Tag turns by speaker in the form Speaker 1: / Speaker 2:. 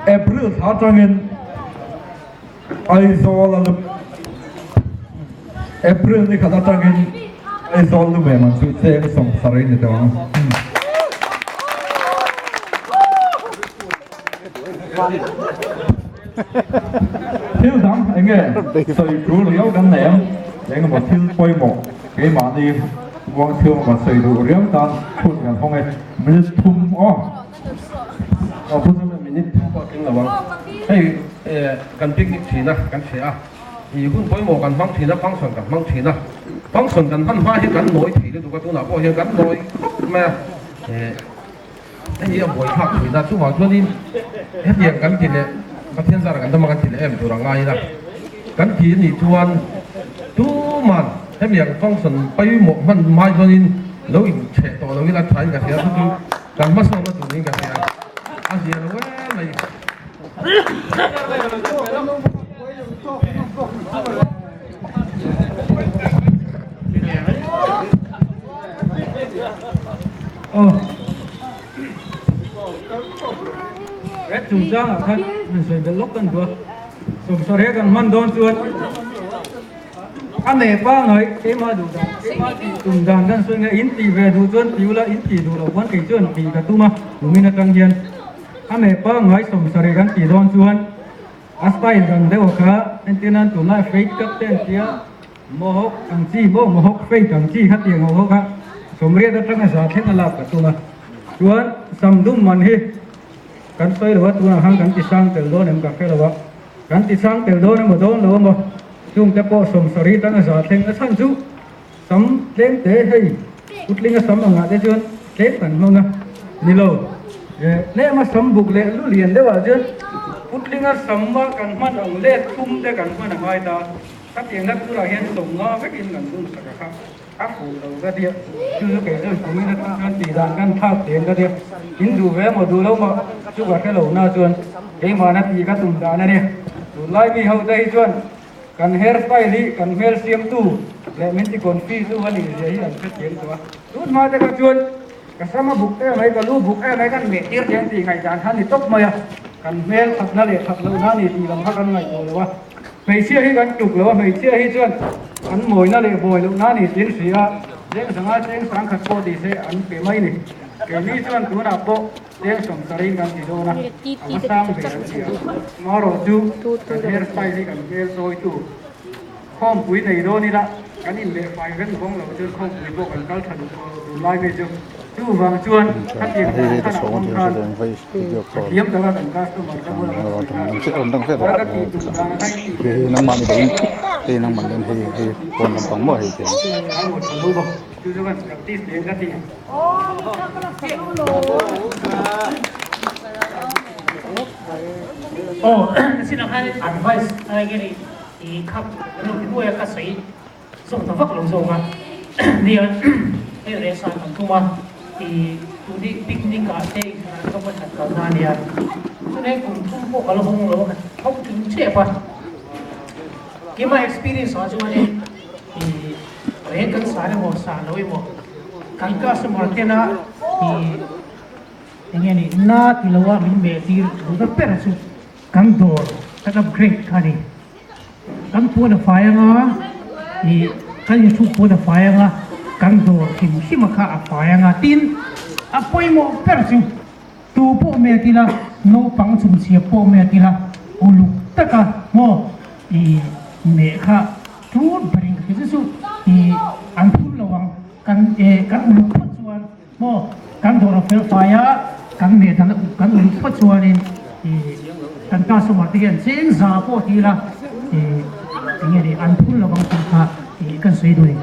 Speaker 1: April thla atangin Aizawl a lu April ni khat atangin Aizawl lu ve man chu cheng 70 ni tawh ang. Thil dang enge sawi tur riau kan nei ang, engemaw thil pawimawh keimahni muang chhung emaw sawi duh riau tan hun kan hawng e, minute thum aw.
Speaker 2: Aw pu chuan minute thum pawh a tling lo ang, hei kan picnic thin a kan hria a, ih hun pawimawh kan hmang thin a, function kan hmang thin a, function kan hman hma hi kan nawi thei lutuk a, tunah pawh hian kan nawi khawp mai a. Hei hi a buaithlak thin a, chuvang chuanin hetiang kan ti leh Pathian zara kan dam a kan ti leh em tur a ngai ila, kan ti anih chuan tuman hemi ang function pawimawh hman hmai chuanin lo inchheh tawh lo ila thain ka hria, chu chu kan hmasawnna tur niin ka hria, a zia lo em mai.
Speaker 3: Aw Red chungchang ah khan han sawi belh lawk kan duh a, 70 kan hman dawn chuan a meh pangai keimah duh dan keimah tih tum dan kan sawi nge in tih ve duh chuan ti ula in tih duh loh pawn kei chuan tih ka tum a kumin atang hian a meh pangai 70 kan tih dawn chuan a style dan deuh kha entir nan tunlai fade cut te an tia. Mohawk ang chi maw Mohawk fate ang chi kha tiang ho ho kha 80 atanga za thleng a lak ka tum a. Chuan sam dum man hi kan sawi lo a, tunah khan kan ti sang tel dawn em ka hre lo a, kan ti sang tel dawn emaw dawn lo emaw chungte pawh 70 atanga za thleng a chhan chu sam tlem te hei putlinga sam angah te chuan tlem kan hmang a ni lo. Tlema sam buk leh lu lian deuhah chuan putlinga sama kan hman ang let thum te kan hman a ngai ta. Khatiang hlak turah hian 50 vekin kan bum sak a kha a fuh lo ka tia, chu chu kei chuan kumin atang chuan tih dan kan thlak teng ka tia, in duh ve maw duh lo maw chu ka hre lo na chuan keimahna tih ka tum dan a nia, tunlai mi ho te hi chuan kan hair style hi kan hmel siamtu leh min ti confi tu a nih zia hi an hre thiam tawh a, tun hma te kha chuan ka sam a buk em mai ka lu buk em mai kan meh tir teng tih ngaihdan kha a ni tawp mai a, kan hmel thatna leh that lohna a ni tih lam kha kan ngaihtuah lo a. Hmeichhia hi kan tluk lo a, hmeichhia hi chuan an mawina leh bawi loh na ni tin hria a, cheng sanga cheng sang khat pawh tih se an pe mai ni. Keini chuan tunah pawh cheng 70 in kan ti dawn a, a va sang ve an ti a. Marawh chu kan hair style hi kan hmel tawitu khawmpui nei dawn ila kan inleh fai veng vawng lo chuan khawmpui pawh kan kal tha duh tawh lo tunlai mai chu. Chuvang chuan khatiang dan khan a awm khan ka thiam taka kan customer te bulah kan sawi kha ka tih tum dan kha in tih ve a rawn tha lo bawk chu chu kan practice leh ka ti.
Speaker 4: Aw sinah khan advice a nge ni i khap hnuaia ka sawi Zawk ta vak lo zawk a nia hei resa kan tum a i tuni picnic ah te inthlan ka va that kal na ania chuan hei kum thum pawh ka la hawng lo a ka tho ṭing ṭep a keimah experience ah chuanin i reng kan san emaw san lo emaw kan customer tena i enge ni na ti lo a min meh tir duh na ber chu kan dawr kan upgrade kha a ni. Kan puan a fai anga, ih kan inhruk puan a fai anga, kan dawr hrim hrim a kha a fai anga tin a pawimawh ber chu tu pawh mai a tila naupang chumchhia pawh mai a tila uluk taka maw ih meh kha tul berin ka hria chu chu ih an phur lo ang kan eh kan uluk phawt chuan Maw, kan dawr a fel fai a, kan meh dan kan uluk phawt chuanin ih kan customer te hian cheng za pawh ti ila ih eng nge ni an phul lovang tih kha ih kan sawi duh a ni.